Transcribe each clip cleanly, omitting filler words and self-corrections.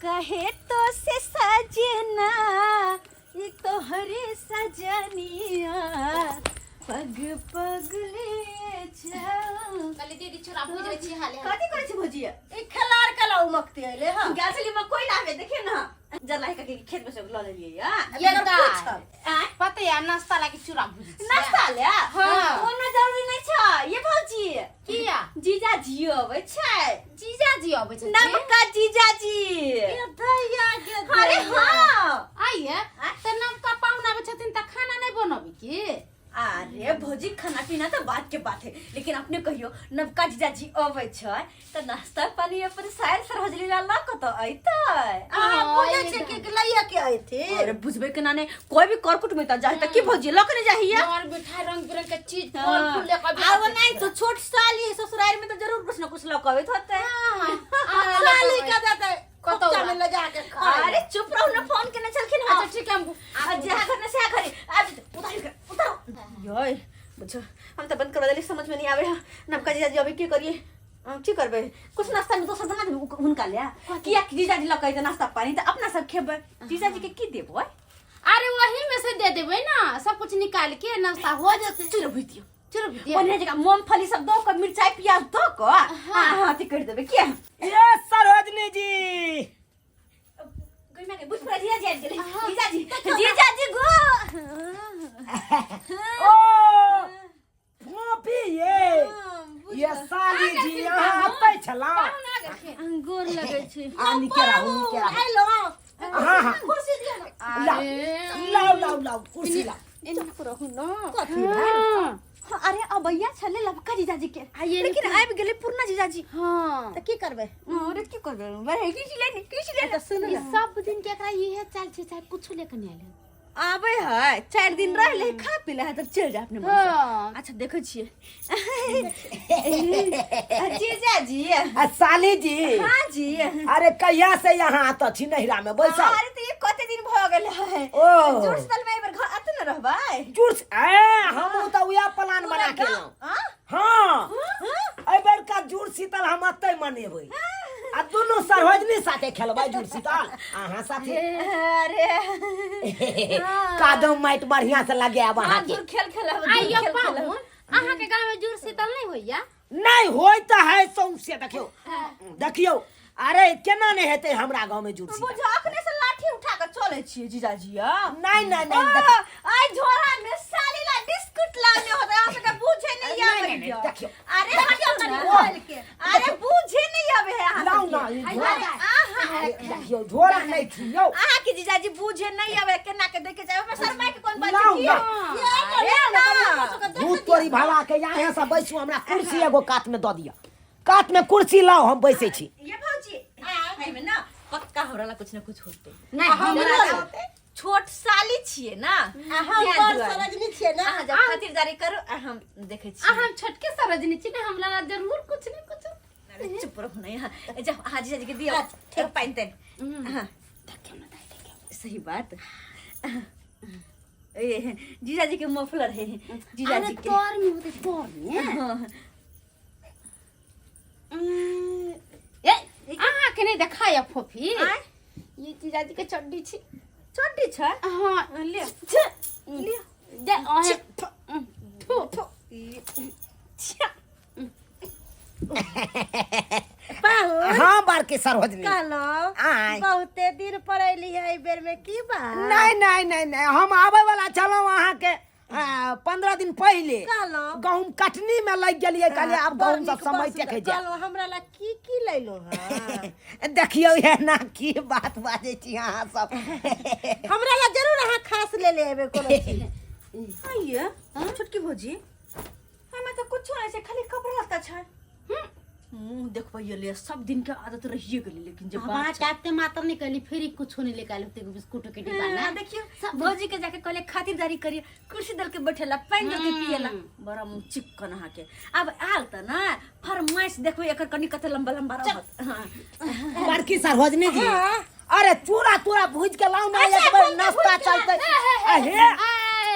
कहे तो से सजना ई तोहरे सजनिया पग पग ले जाओ। कहली दीदी चूड़ा भूज लै छी हाले हाले। कथी करै छी भौजी? ई खेलार कला उमकते अइले हँ। गाछ ली मकई लाबे देखिए ना जला के खेत में से लऽ लेलियै या। ये बेगर दाइ। पूछल। आँय? पता या नाश्ता लागी चूड़ा भूजै छी। नाश्ता ले? हाँ। कोनो जरूरी नहीं छै ये भौजी। किया? जीजा जी अबै छै। जीजाजी अबै छथिन? नवका जीजाजी। ये दैया गे अरे दैया। हाँ। आइए तऽ नवका पाहुन आबै छथिन तऽ खाना नहि बनबै की? अरे भौजी, खाना पीना तो बात के बात है, लेकिन अपने कहियो नवका जीजाजी अबै छै तऽ नाश्ता पानी अपन सायर सरहजली ला लऽ कऽ तऽ अइतै। अहाँ हाँ, बुझै ये छियै तऽ। कि लैया के अयथिन? अरे बुझबै केना नहि, कोई भी करकुट में तऽ जाहि तऽ की भौजी लऽ कऽ नहि जाहिया? नर मिठाई रंग बिरंग के चीज फल फूल ले कऽ आब नहीं तो छोट साली ससुराल में तो जरूर कुछ न कुछ लऽ कऽ अबैत होतै। हाँ, साली के देतै कतौ खोपचा में ले जाके खाय। अरे चुप रहू ना, फोन केने छलखिन हँ। अच्छा ठीक है, हम आ जहाँ घर ने से घरे आब उतार के उतारो। योय बुझो हम तो बंद करवा देली, समझ में नहीं आवे है नवका जीजाजी अभी की करिए, हम की करबै? कुछ नाश्ता में दोसर बना देबै हुनका ले, किया कि जीजाजी लऽ के अइतै नाश्ता पानी तऽ अपना सब खेबै, जीजाजी के की देबै? अरे वही में से दे देबै ना, सब कुछ निकाल के नाश्ता हो जेतै। चलो भुजि दियौ। चलो भुजि दियौ। बढ़िया जकाँ मूंगफली सब दऽ कऽ, मिरचाई प्याज दऽ कऽ हाँ अथी करि देबै किया। ये सरोजनी जी। गई माँ के बुझ पूरा जीजाजी आबि गेलै। जीजाजी, जीजाजी गो। ओ फोपी ये साली जी, यहाँ अतै छला? गोर लगै छै। आ निके रहू, निके रहू। आइलो। हाँ हाँ कुर्सी दिअ ना। लाओ लाओ लाओ लाओ, कुर्सी लाओ। चुप रहू ना। कथी भेल? हाँ, अरे अबैया छलै लबका जीजाजी के, आइए लेकिन आबि गेलै पुरना जीजाजी। हाँ। तऽ की करबै? अरे की करबै, बड़े किछ ले ने, किछ ले तऽ सुन ई ने। सब दिन के एकरा इहे चाल छै, चाहे कुछो लेके नहि आयल। आबै है 4 दिन रह ले, खा पी ले है तब चलि जा अपने मन से। हाँ। अच्छा देखै छियै जीजाजी। आ साली जी। हाँ जी। अरे कहिया से यहाँ आत छी नैहरा में बैसल? अरे तऽ ई कते दिन भऽ गेल है। ओ। जुड़ साल में एहि बेर घर अते ने रहबै। जुड़ ए हमहूँ तऽ उएह प्लान बना के एलहुँ। आँ? हाँ, एहि बेर का जुड़ शीतल हम अतै मनेबै आ दुनू सरोजनी साथे खेलबै जुड़ शीतल अहाँ साथे। अरे कादो माटि बढ़िया से लगायब अहाँ के। दूर खेल खेलब, दूर आइयो खेल खेलब। पाहुन, अहाँके गाँव में जुड़ शीतल नहि होइया? नहि होइ तऽ है सौंसे, देखियौ देखियौ, अरे केना नहि हेतै हमरा गाँव में जुड़ शीतल? बुझो अखने से लाठी उठा के चलै छियै जीजाजी आ। नहीं नहीं नहीं, देखियौ। आई झोरा में साली ला बिस्कुट लाने होते, अहाँ सबके बुझे नहीं नहीं, आबै। नहीं, नहीं, देखियौ। अरे हटियौ कनी ओ, खोल के, अरे बुझे नहीं आबै है अहाँ लाउ सबके। ना, ई झोरा। अरे अहाँ देखियौ, झोरा नहि छुइयौ। अहाँ के जीजाजी बुझे नहीं आबै, केना के देखे जाय पर शर्मा के कोन बात लाउ छै? ना। अरे ना। भूत तोरी भाला के, यहाँ से बैसू, हमरा कुर्सी एगो कात में दऽ दिअ, कात में कुर्सी लाउ, हम बैसै छी। ये भौजी एहिमे ना पक्का हमरा ला कुछ ना कुछ होते। नहि, हमरा हमरा छोट साली छियै ना। आ हम तें बड़ दुआरे। सरोजनी छियै ना। अहाँ जब खातिरदारी करू आ हम देखै आ छी। हम छोटके सरोजनी छी ने, हमरा ला जरूर कुछ ने कुछ। अरे चुप रहू ना यहाँ, जाओ अहाँ जीजाजी के दियौ एक पानि तानि। हाँ। देखियौ ने दाइ, देखियौ। सही बात, ए जीजाजी के मफलर है जीजाजी अरे के। तोर में होतै, तोर में। हाँ। ए अहाँके नहि देखाय फोफी। आँय? ये जीजाजी के चड्डी छी। चड्डी छै? हाँ। ले ले दे अहे थू थू। पाहुन। हाँ बड़की सरोजनी। कहलो आँय। बहुते दिन पर अयली है एहि बेर में, की बात? नहीं नहीं नहीं नहीं, हम आबै वाला छलहुँ अहाँके 15 दिन पहिले। कहलहुँ। गहूम कटनी में लागि गेलियै, कहलियै आब बड़ गहूम सब नीक, बड़ समय सुन्दर। देखै जाय। कहलहुँ हमरा ला की की लैलो हँ? देखियौ एना की बात बाजै छी अहाँ सब। हमरा ला जरूर अहाँ खास ले ले एबै कोनो चीज। आइए छोटकी भौजी, हमे तऽ कुछो नहि छै, खाली कपड़ा लत्ता छै। मुंह देखबै ले सब दिन के आदत रहिए गेलै, लेकिन जे हम बात अहाँके आते मात्र नहि कहली, फिर कुछो नहीं लेके आयल होते बिस्कुट के डिब्बा ना। हाँ, देखियो भौजी के जाके कहले खातिरदारी करिए, कुर्सी दल के बैठेला, पानि दल के पिएला, बड़ा मुंह चिक्कन अहाँके। आब आयल तऽ ना फरमाइश देखबै एकर कनि कते लंबा लंबा रहत। हाँ। बड़की सरोजनी जी, अरे चूड़ा तूड़ा भूज के लाउ ना, एक बेर नाश्ता चलते। अहे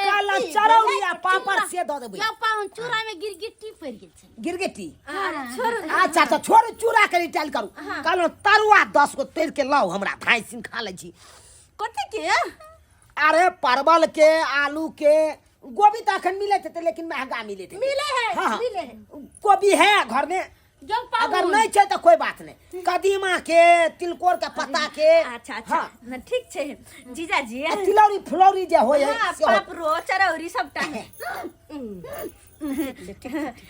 कल कहलहुँ चरौरी आ पापड़ से दऽ देबै। यौ पाहुन, चूड़ा में गिरगिट्टी पड़ि गेल छलै। गिरगिटी? छोड़ू। अच्छा तऽ छोड़ू, चूड़ा के रिटाइल करू। कहलहुँ तरुआ 10 गो तोड़ि के लाउ, हमरा धाँइ सिन खा लै छी। कथी के? अरे परवल के, आलू के, गोभी तऽ अखन मिलैत हेतै लेकिन महंगा मिलैत हेतै। मिले है। हाँ, हाँ। मिले है। गोभी है घर में? जब पाहुन अगर नहीं छै तऽ कोई बात नहीं, कदीमा के, तिलकोर के पत्ता के। अच्छा अच्छा। हाँ। न, ठीक छै जीजाजी। आ तिलौरी फुलौरी जे होय है हाँ, से होय। पापड़ो चरौरी सबटा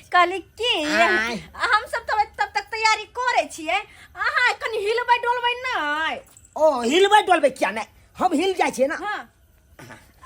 कहली की आय। हम सब तब तब तक तैयारी करै छियै, अहाँ कनि हिलबै डोलबै नहि? ओ हिलबै डोलबै किया नहि, हम हिल जाइ छियै ना। हाँ।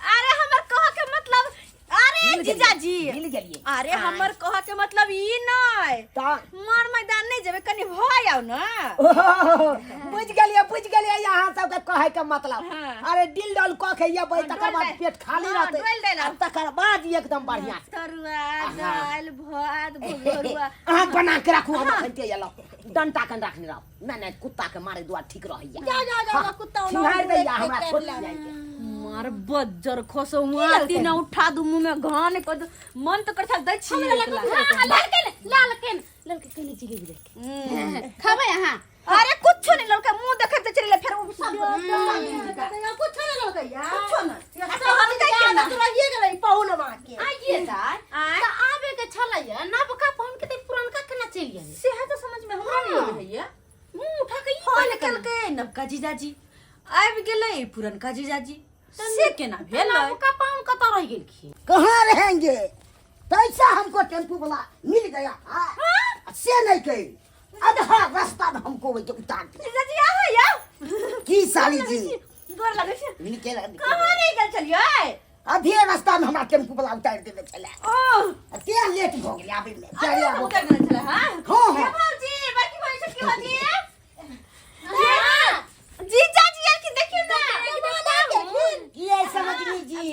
अरे हमर कह के मतलब, अरे हिल गेलियै, जीजाजी, हिल गेलियै। अरे हमर कह के मतलब ई नहि, तऽ मार मैदान नहि जेबै, कनि भऽ आउ ने। ओहो, बुझि गेलियै, बुझि गेलियै अहाँ सबके कहै के मतलब। हाँ। अरे डिल डॉल कऽ के अयबै तकर बाद डोल पेट खाली हाँ, रहतै। डोल देल। आ तकर बाद एकदम बढ़िया से। तरुआ दालि भात भुगरुआ। अहाँ बना के राखू, हम अखन के एलहुँ। डंटा कन रखने रहू। नहीं नहीं, कुत्ता के मारे दुआर ठीक रहैया। जा जा जा जा, कुत्ता ओना छिंगारि दैया हमरा काटि छोट लेब। जाइके। मार बज्जर खसो आती न उठा दू मुंह में घान कर दू, मन तो करता दै छी। हाँ, ललके ने, ललके ने, ललके कने जिलेबी देलकै, खबै अहाँ? अरे कुछो नहीं लड़का, मुंह देखते चले फिर उ सब कुछो नहीं लड़कैया। कुछो नहीं। सब हम चीज कहै के ना। आदत रहिए गेलै पहुनवा के। आइए दाय, आँय? तऽ आबे के छलैया नबका पाहुन के, तऽ पुरनका केना चलि गेलै? सेहा तो समझ में हमरा नहीं आबै है। मुंह उठा के ई फोन केना केलकै नबका जीजाजी आबि गेलै, पुरनका जीजाजी से केना भेलै? नबका पाहुन कतऽ रहि गेलखिन? कहाँ रहेंगे, तैसा हमको टेम्पू वाला मिल गया था से नहीं कही, आधा रास्ता में हमको वही उतार दिया। जीजाजी आबै यौ। की साली जी? गोर लगै छै। निके निके। कहाँ रहि गेल छलियै? अधे रास्ता में हमरा टेम्पू वाला उतार देने छले। ओ ते लेट भऽ गेलै आबै में। अरे चलिए हम आबो। उतर गेल छलै। हां हाँ, हाँ। भौजी, बड़की भौजी, छोटकी भौजी, जीजाजी आएलखिन, देखियौ ना। की है समझनी जी?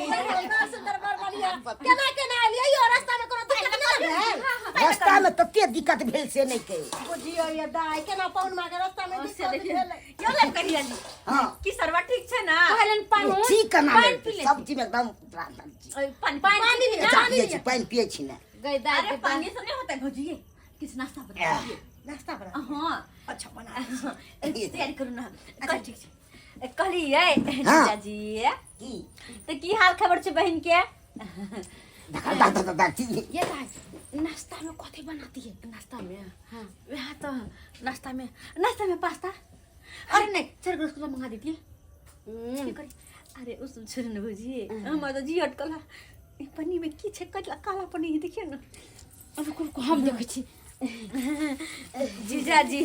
केना केना एलियै यो, रास्ता में कोनो दिक्कत नहि भेल? रास्ता में तते दिक्कत भेल से नहीं कही। बुझियौ ये दाइ, केना पहुनवा के रास्ता में से दिक्कत देखियौ भेलै। यौ ले कहिया जी। हाँ। की सरवा ठीक छै ना? कहलनि पाहुन ठीक केना पानि नहीं पी ले। सब चीज में एकदम प्रार्थना छी। ओय, पानी पानि पानी पी ले। अच्छा, पियै छी, पानि पियै छी ने। गई दाइ अरे के पानी से नहीं होता है भौजी, किछ नाश्ता बना दिए। नाश्ता बना? हाँ। अच्छा, बना। तैयारी करू ना। अच्छा ठीक छै। कहलियै हाँ। जीजाजी की? तऽ की हाल खबर छै बहिन के? धक धक धक धक छी। ये दाइ, नाश्ता में कथी बनाती है? नाश्ता में? हाँ। वह तो नाश्ता में पास्ता, अरे नहीं, चार गो रसगुल्ला मंगा देती है। की करी? अरे उस छोड़ न भौजी, हमर तो जी अटकल है। ई पन्नी में की छै? कटला काला पन्नी है, देखियौ न। रुकू रुकू, हम देखै छी। जीजाजी,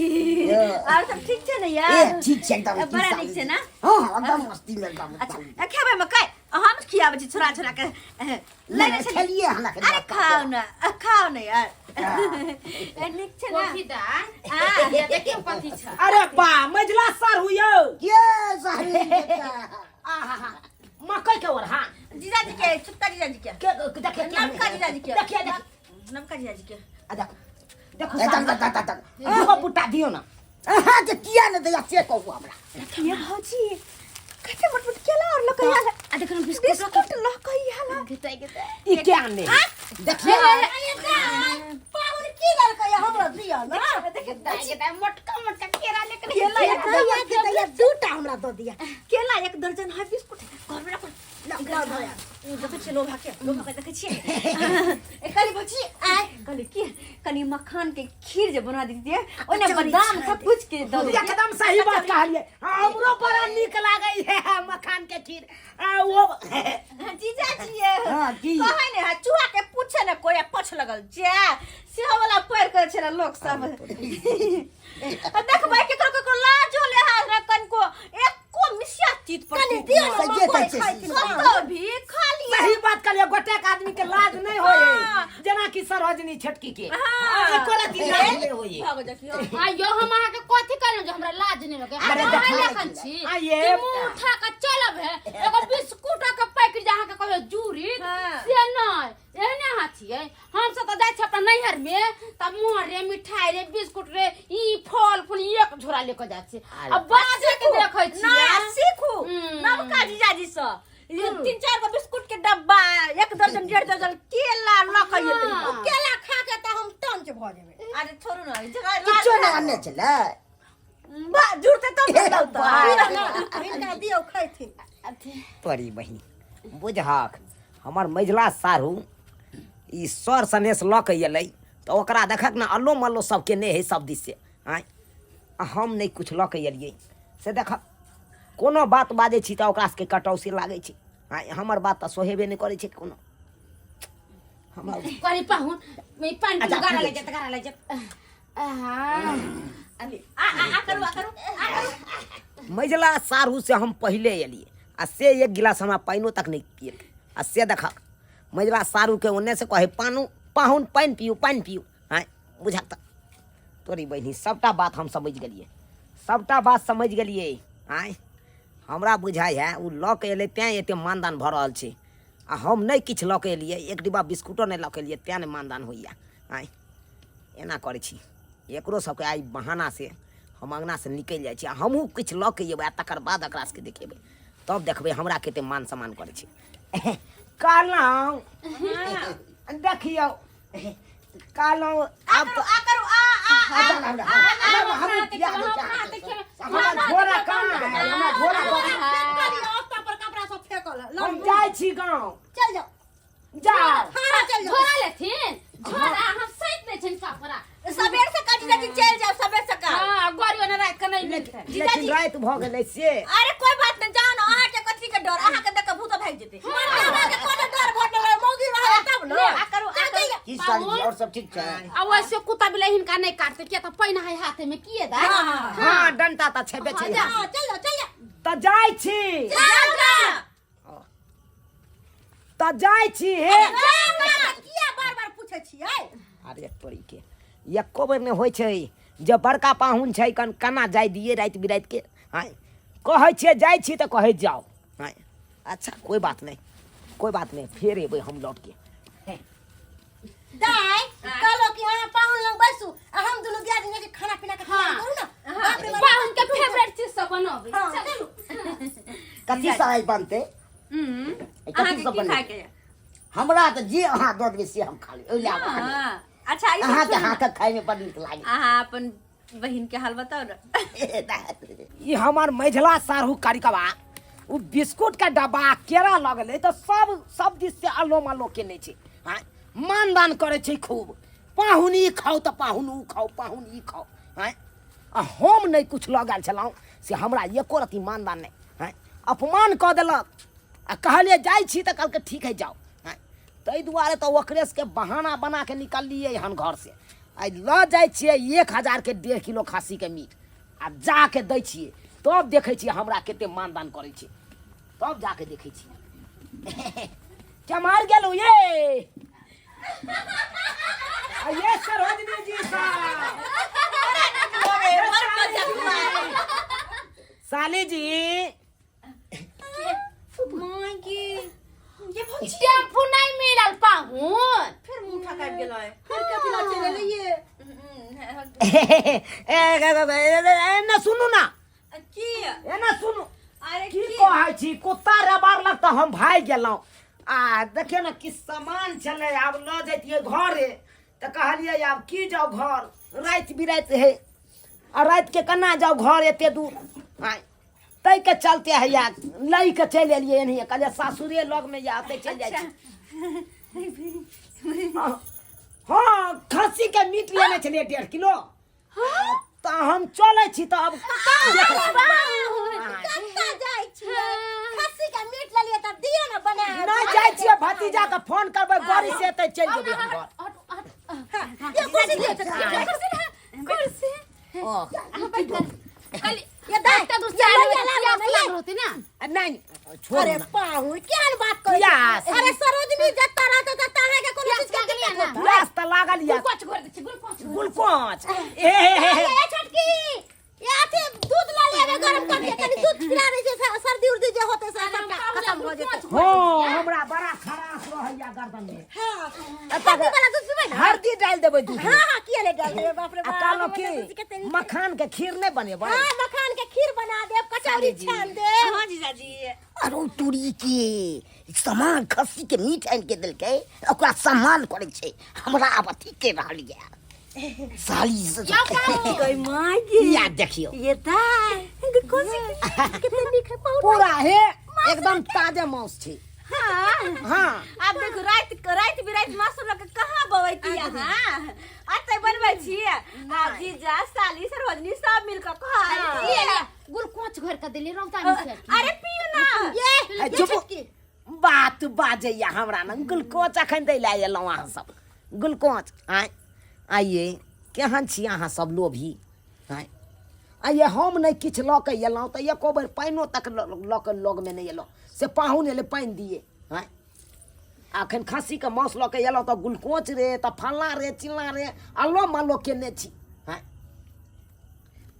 आर सब ठीक छै ने ए यार? ठीक छै एकदम। की बड़ा साली नीक छै जी? ना? हाँ हाँ, एकदम मस्ती में एकदम। अच्छा, खेबै मकई हम खियाबै छी छोड़ा छोड़ा के नहीं, लै छै। खेलिए हमरा के। अरे खाओ ना, खाओ ना यार। ए, नीक छै ना? कथी दाइ? आ, ये देखियौ कथी छै। अरे बा मझला सर हुयौ के साली बेटा? आहा, मकई के ओरहा। जीजाजी के, छोटका जीजाजी के। के देखिए? नवका जीजाजी के। देखिए देखिए। नवका जीजाजी के। आ देखो देखो, दक दक दक दक, दूगो बुट्टा दियौ ना अहाँ के, किया ने दैया से कहू हमरा। ये भौजी कते मोट मोट केला और लकैया। आ देखो न, बिस्कुट। बिस्कुट लकैया। घेताइ घेताइ। ई के आनने? देखिए। पाहुन की लड़कैया, हमरा दिअ ना। दाइ के दाइ, मोटका मोटका केरा लेके। केला एक दैया के दैया, दूटा हमरा दऽ दिअ। केला एक दर्जन है, बिस्कुट घर में राखो। लऽ धोया। देखै छियै लोभा के, लोभा के देखै छियै। ए कहली भौजी, आय कहली की कनी मखान के खीर जे बना दितियै, ओने बादाम सब कुछ के दऽ दितियै। एकदम सही बात कहलिए, हमरो बड़ा नीक लागै है मखान के खीर आ वो। जीजाजी ये हाँ, की? कहै ने है, चूहा के पूछे ने कोई पछ लगल जे सेहो वाला पैर करे छै ने लोक सब। आ देखबै केकरो केकरो लाज होले हाथ रे, कनको एको मिसिया तीत पर कनी दिअ ने। सहिए मकइ कहै छै। खाइ कतौ भी खाली। सही बात कहलिए, गोटेक आदमी के लाज नहीं होय। हाँ। जेना कि सरोजनी छोटकी के हाँ। एको रत्ती लाज नहीं होय। भागो देखियो। आइयो हम अहाँके कथी कहलहुँ जे हमरा लाज नहि लगै? अरे अहाँ देखा लेखन छी आइये। कि मुँह उठा कऽ चलब है, एगो बिस्कुट के पैकेट जे अहाँके कहबै जूरी हाँ। से नहि। एहने अहाँ छियै। हम सब तऽ जाइ छियै अपना नैहर में तऽ मोर रे, मिठाई रे, बिस्कुट रे, ई फल फूल एक झोरा ले कऽ जाइ छियै। आ बाजे के देखै ना छियै। सीखू हम्म। नवका जीजाजी सँ, ये तीन चार गो बिस्कुट के डब्बा एक दियौ खैथिन। अथी तोरी बहिन बुझहक हमर मझिला साढ़ू ई सर सनेस लऽ के एलै तऽ ओकरा देखक ने अल्लो मल्लो सब केने हइ सब दिस से आँय आ हम नहि किछु लऽ के एलियै से देखक कोनो बात बाजै छी तऽ ओकरा सबके कटौसी लागै छै आँय हमर बात तऽ सोहेबे नहि करै छै कोनो हमरा करी पाहुन मैं पानी अच्छा, गारा पी लग जात, गारा लग जात। आहा आ आ आ करू, आ करू, आ करू। मझिला साढ़ू से हम पहिले एलियै आ से एक गिलास हमरा पानिओ तक नहि पियेलकै आ से देखक मझिला साढ़ूके ओन्ने से कहै पानु पाहुन पानि पियू पानि पियू आँय बुझक तऽ तोरी बहिनी सभटा बात हम समझि गेलियै सभटा बात समझि गेलियै आँय हमरा बुझाइ है ओ लऽ के एलै तेँ एते मानदान भऽ रहल छै आ हम नहि किछु लऽ के एलियै एक डिब्बा बिस्कुटो नहि लऽ के एलियै तेँ नहि मानदान होइए आँय एना करै छी एकरो सबके आइ बहाना से हम अङ्गनासँ निकलि जाइ छी आ हमहूँ किछु लऽ के अयबै आ तकर बाद एकरा सबके देखेबै तब देखबै हमरा कते मान सम्मान करै छै कहलहुँ देखियौ कहलहुँ आब आ करू, आ आ आ। हमरा झोरा कहाँ है हमरा झोरा कहाँ है? ओतऽ पर कपड़ा सब फेकल है। हम जाइ छी गाँव चल जाओ जाओ हाँ चल जाओ झोरा लेथिन झोरा हम सैत दै छियनि कपड़ा सबेर से काटी जाती चल जाओ सबेर से का हां गरी ओने रात के नहीं मिलतै लेकिन राति भऽ गेलै से अरे कोई बात नहीं जाओ ना अहाँ के कथी के डर अहाँ के देख के भूत भागि जेतै मर्दाना के कोनो डर भर नहीं रहे, मौगी रहे तब ले, ना आ करू, आ करू। की साली जी और सब ठीक छै आ वैसे कुत्ता बिलाई हिनका नहीं काटते किया तऽ पानि है हाथे में किए दा हाँ डंटा तऽ छेबे छै हाँ चल जाओ चल जाओ तऽ जाइ छी जाओ ना तऽ जाइ छी हे किया बार बार पूछै छियै अरे तोरी के एको बेर नहि होइ छै जे बड़का पाहुन छै कन केना जाय दियै राति बिराति के आँय कहै छियै जाइ छी तऽ कहै जाउ आँय अच्छा कोइ बात नहि कोइ बात नहि फेर एबै हम लौट के दाइ कहलो कि अहाँ पाहुन लग बैसू आ हम दुनू दियादनी के खाना पीना के तैयारी करू ना बाप रे बाप पाहुन के फेवरेट चीज सब बनबै हाँ, चलू कथी सब आइ बनतै हम्म कथी अहाँके सब की बनतै खाय के यऽ? हमरा तऽ जे अहाँ दऽ देबै से हम खा लेबै ओहि लए आब खाली। हाँ, अच्छा ई सब अहाँके छोड़ू ना। हाथक खायमे बड़ नीक लागै अहाँ अपन बहिन के हाल बताउ ना ई हमर मझिला साढ़ू करिकवा ओ बिस्कुट के डब्बा केरा लगलै तऽ सब सब दिस से अलो मलो केने छै आँय मानदान करै छै खूब पाहुन ई खाउ तऽ पाहुन ऊ खाउ पाहुन ई खाउ आँय आ हम नहि किछु लऽ गेल छलहुँ से हमरा एको रत्ती मानदान नहि आँय अपमान कऽ देलक आ कहलियै जाइ छी तऽ कहलकै ठीक है जाउ आँय ताहि दुआरे तऽ ओकरे सबके बहाना बना के निकललियै हन घरसँ आइ लऽ जाइ छियै 1000के 1.5 किलो खस्सीके मीट आ जाके दै छियै तब देखै छियै हमरा कते मानदान करै छै तब जाके देखै छियै केम्हर गेलहुँ ये आ ये सरोजनी जी साहब साली जी टेम्पू नहीं मिलल पाहुन फिर मुंह उठा के गेलो है फिर कथी ला चलि एलियै ए ना सुनू ना की ए ना सुनू अरे की कहै छी कुत्ता रबारलक तऽ हम भागि गेलहुँ आ देखियौ ने कि सामान छलै आब लऽ जैतियै घरे तऽ कहलियै आब की जाउ घर राति बिराति है आ रातिके केना जाउ घर एते दूर आँय ताहिके चलते हैया लऽ के चलि एलियै एनाहिए कहलियै सासुरे लगमे यऽ ओतहि चलि जाइ छी हँ खस्सीके मीट लेने छलियै 1.5 किलो तऽ हम चलै छी तऽ आब कतऽ जाइ छियै खस्सी के मीट लेलियै तऽ दियौ ने बना नहि जाइ छियै भतीजाके फोन करबै गाड़ी से एतै चलि जेबै हम घर ये कुर्सी दियौ तऽ कुर्सी ये दाइ होती ना नहीं छोड़ अरे पाहुन केहन बात करै छी? प्यास। अरे सरोजनी जत्ता रहतै तत्ता अहाँके कोनो चीज के दिक्कत होतै प्यास तऽ लागल यऽ ग्लूकोज घोर दै छी ग्लूकोज ग्लूकोज ए हे हे हे ए छोटकी ये अथी दूध ला लेबे गरम कर के कनी दूध पिला दै छै सर्दी उर्दी जे होतै से सबटा खत्म भऽ जेतै हँ हमरा बड़ा खराश रहैया गर्दन में हां हल्दी वाला दूध पीबै ने हल्दी डालि देबै दूध में हां हां किया ले डाल देबै बाप रे आ बाप कहलहुँ हमर की दूध के कते नीक मखान के खीर नहि बनेबै हां मखान के खीर बना देब कचौड़ी छान देब हाँ जीजाजी अरे तुरी के सामान खस्सी के मीट आनि के देलकै ओकरा सम्मान करै छै हमरा आब अथी के रहल यऽ साली से यौ पाहुन। गई माय गे या देखियो ये ता कौन सी कितने नीक है पाहुन। पूरा हे एकदम ताजे मांस छै। हाँ। हाँ। आब देखू राति राति बिराति मासु लऽ के कहाँ बबैती अहाँ? अतै बनबै छी आ जीजा साली सरोजनी सब मिल कऽ खाइ। लिअ लिअ, गुलकोच घोरि कऽ देलियै रौदा मे से। अरे पियू ना। ये ए, चुप। बात बाजैया हमरा ने ग्लूकोज अखन दै लए एलहुँ अहाँ सब ग्लूकोज। आँय आइए केहन छी अहाँ सब लोभी? आँय आइए हम नहि किछु लऽ कऽ एलहुँ तऽ एको बेर पानिओ तक लऽ कऽ लगमे नहि एलहुँ, से पाहुन एलै पानि दिए। आँय अखन खस्सीके मांस लऽ कऽ एलहुँ तऽ ग्लूकोज रे तऽ फल्लाँ रे चिल्लाँ रे अल्लो मल्लो केने छी। आँय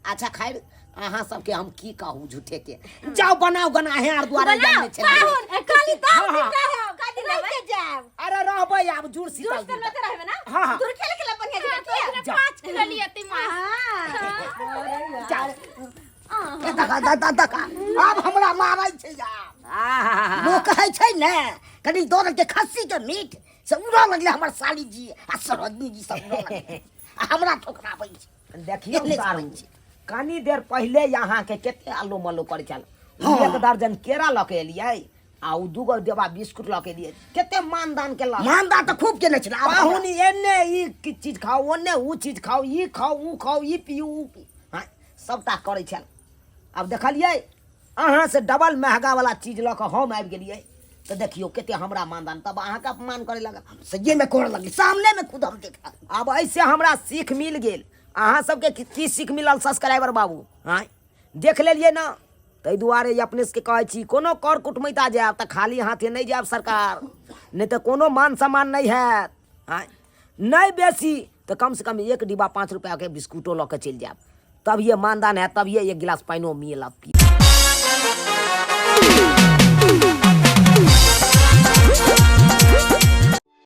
अच्छा खैर अहाँ सबके हम की कहू झूठे के, जाओ बनाओ गना हे आर दुआरे बनाओ, जाने छे। पाहुन, खाली दाम हाँ, हाँ। दिन रहब, का दिन रहि रहबै? के जायब। अरे रहबै आब जुड़ शीतल जुड़ दिन शीतल में तक। तऽ रहबै ना? हाँ, हाँ। दूर खेले खेले बढ़िया जगह किया? जाओ। 5 किलो लिअ ती माछ। हाँ। जाओ। ए, देखा, देखा, देखा, आब हमरा मारै छै यार। आहा। लोक कहै छै ने कनि दऽ देलकै खस्सी के मीट से उड़ऽ लगलै हमर साली जी आ सरोजनी जी सब उड़ऽ लगलै आ हमरा ठोकराबै छै। देखियौ एहने सारू, समझ छी। कनी देर पहिले अहाँके कते आलू मल्लू करै छल। हाँ। एक दर्जन केरा लऽ के एलियै आ उ दूगो डिब्बा बिस्कुट लऽ के एलियै, कते मानदान केलक। मानदान तऽ खूब केने छलै। आब पाहुन एने ई चीज खाउ ओने उ चीज खाउ, ई खाउ उ खाउ, ई पियू उ पियू, हाँ सबटा करै छल। आब देखलियै अहाँ से डबल महगा वाला चीज लऽ कऽ हम आबि गेलियै तऽ देखियौ कते हमरा मानदान, तब अहाँके अपमान करे लगल। सहिए में करऽ लगली, सामने में खुद हम देखा। आब ऐसे हमरा सीख मिल गेल। अहाँ सबके की सीख मिलल सब्सक्राइबर बाबू? आँय देख लेलियै ने, ताहि दुआरे अपने सबके कहै छी कोनो कर कुटमैता जायब तऽ खाली हाथे नहि जायब सरकार, नहि तऽ कोनो मान सम्मान नहि हैत। आँय नहि बेसी तऽ कम से कम एक डिब्बा 5 रुपैआके बिस्कुटो लऽ कऽ चलि जायब, तभिए मानदान हैत, तभिए एक गिलास पानिओ मिलत।